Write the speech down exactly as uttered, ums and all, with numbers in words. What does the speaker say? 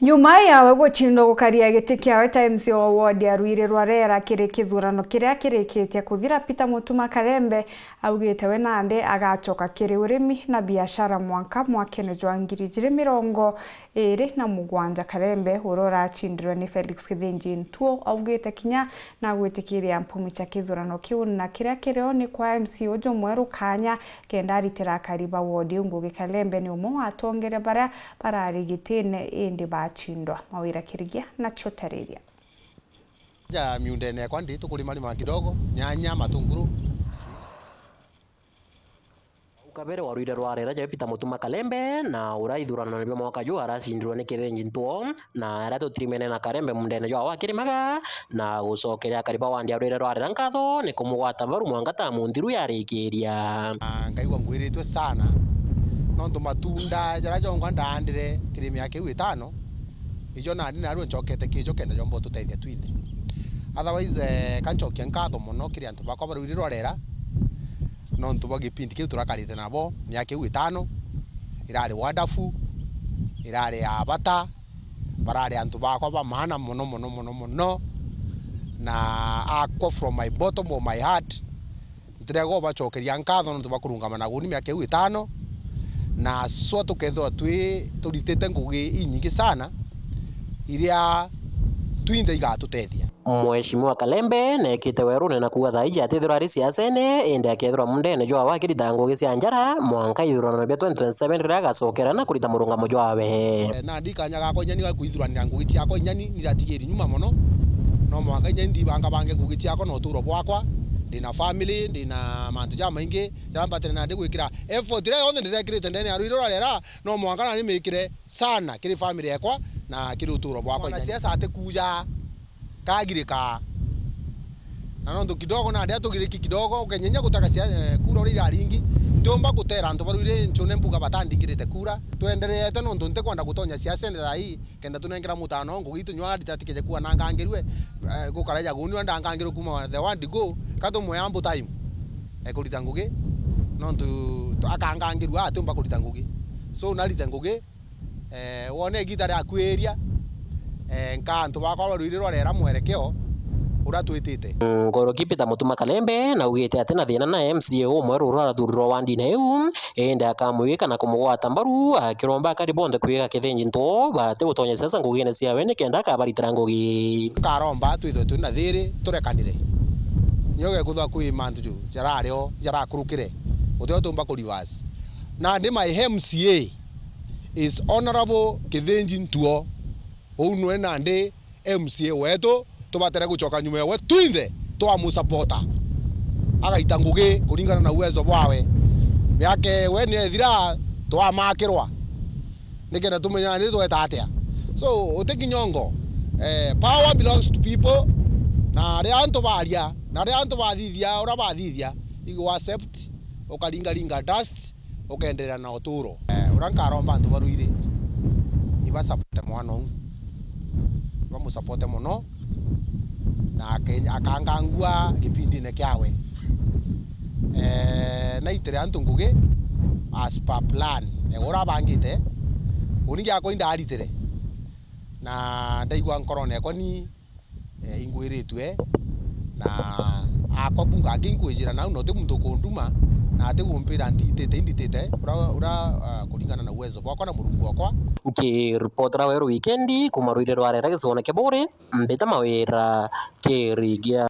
Nyuma yawe gucindwa gukaria giti kiawe ta M C A wa ward ya Rwiri rwa Rera kiri kithurano kiria kirikitie kuthira, Peter Mutuma Kalembe augite we nandi agacoka kiri urimi na biashara mwanka mwakene jwa ngiri ijiri mirongo iri na mugwanja. Kalembe, uria uracindirwe ni Felix Kithinji Ntuo, augite kinya nagwitikiria mpumi cia kithurano kiu, na kiria kirio ni kwa M C A uju mweru kanya kenda aritira akari ba ward iu ngugi. Kalembe ni umwe wa atongeria baria barari gitine indi bacindwa. Mawira Kirigia na Chotariria. Ja miundene yakwa ndi tukurima rima kidogo, nyanya, matunguru. Ukabere wa Rwiri rwa Rera jawe Peter Mutuma Kalembe, na uria ithuranone bia mwaka juu aracindirwe ni Kithinji Ntuo, na aria tutirimene na Kalembe mundene jwa wakirimaga, na gucokeria akari ba wandi ya Rwiri rwa Rera nkatho ni kumugwata mbaru mwanka tamu nthiru yarikiria. Na ngaigua ngwiritwe sana, nontu matunda jaria jongwa ndaandire kiri miaka iu itano, ijo nandi narua ncokete kijo kenda jomba ututethia twinthe. Otherwise, eh, kancokia nkatho mono kiri antu bakwa ba Rwiri rwa Rera, nontu bwa gipindi kiu turakarite nabo miaka iu itano. Irari wonderful, irari ya bata, barari antu bakwa ba maana mono, mono, mono, mono, na akwa from my bottom of my heart, ntirega ubacokeria nkatho nontu bwa kurungama na guni miaka iu itano, na swa tukethirwa twi, turitite ngugi inyingi sana, iria twinthe igatutethia. Mheshimiwa Kalembe neekite werune na kuuga thaa iji atithirwa ari siasene, indi akethirwa mundene jwawe akirita ngugi cia njara, mwanka ithurano bia twenty twenty-seven riria agacokera na kurita murungamo jwawe. Eh, nandi kanya gakwa inya ni ga kwithuranira ngugi ciakwa inya ni, ni ndatigiri nyuma mono. No mwanka inya ni ndibangabange ngugi ciakwa na uturo bwakwa. Ndina family, ndina mantu jamaingi jaria mbatire nandi gwikira effort iria yonthe ndirekirite ndene ya Rwiri rwa Rera, no mwanka nandi mikire sana kiri family yakwa na kiri uturo bwakwa. Mwanasiasa atikuja kagirika. Na nontu kidogo nandi atugiriki kidogo, ukenyenya gutaka sia-, eh, kura uria iraringi, ntiumba gutera antu ba Rwiri ncune mbuga batandingirite kura. Twendereete nontu ntikwenda gutonya siasene thaa ii, kenda tunengera mutano ngugi itu nywa ndita tikeje kuwa nangangirue, eh, gukara ja guni ndangangirue kuma the word go, ka tumwe ambu time, eh, kurita ngugi, nontu tu-, akangangirua atiumba kurita ngugi. So narite ngugi, eh, wone igita ria kwiria, eh, nka antu bakwa ba Rwiri rwa Rera mwerekeo uria twitite. Nkoroki Peter Mutuma Kalembe naugite ati na thina na M C A umweru uria urathurirwa wandine iu, indi akamwika na kumugwata mbaru, akiromba akari bonthe kwiga Kithinji Ntuo bati gutonya siasa ngugine ciawe nikenda akabaritira ngugi. Nkaromba twithwe twina thiri, turekanire. Nio gekuthwa kwi mantu ju jarario jarakurukire, gutio tumba ku reverse. Nandi my M C A is Honourable Kithinji Ntuo. Uu nwe nandi M C A wetu, tubatere gucoka nyuma yawe twinthe twamusapota. Agaita ngugi kuringana na uwezo bwawe. Miaka we ni ethira twamakirwa. Nikenda tumenyana ni tweta atia. So, uti kinyongo. Eh, power belongs to people. Na aria antu baria, na aria antu bathithia, uria bathithia, you accept, ukaringaringa dust, ukenderea na uturo. Eh, uria nkaromba antu ba Rwiri, ibasapote mwana uu. Ibamusapote mono, na ake-, akangangua gipindine kiawe. Eh, naitire antu ngugi as per plan. Eh, uria abangite, uni giakwa indaritire. Na ndaigua nkorone yakwa ni eh, ingwiritue, na akwa kunga aki nkwijira nau, na uti muntu ukunduma, na ati kumpira ntitite, inditite, ura, ura, ah, kuringana na uwezo bwakwa na Murungu wakwa. Nkiripotera Weru Wikendi, kuma Rwiri rwa Rera gicigone kia Buri, mbita Mawira Kirigia.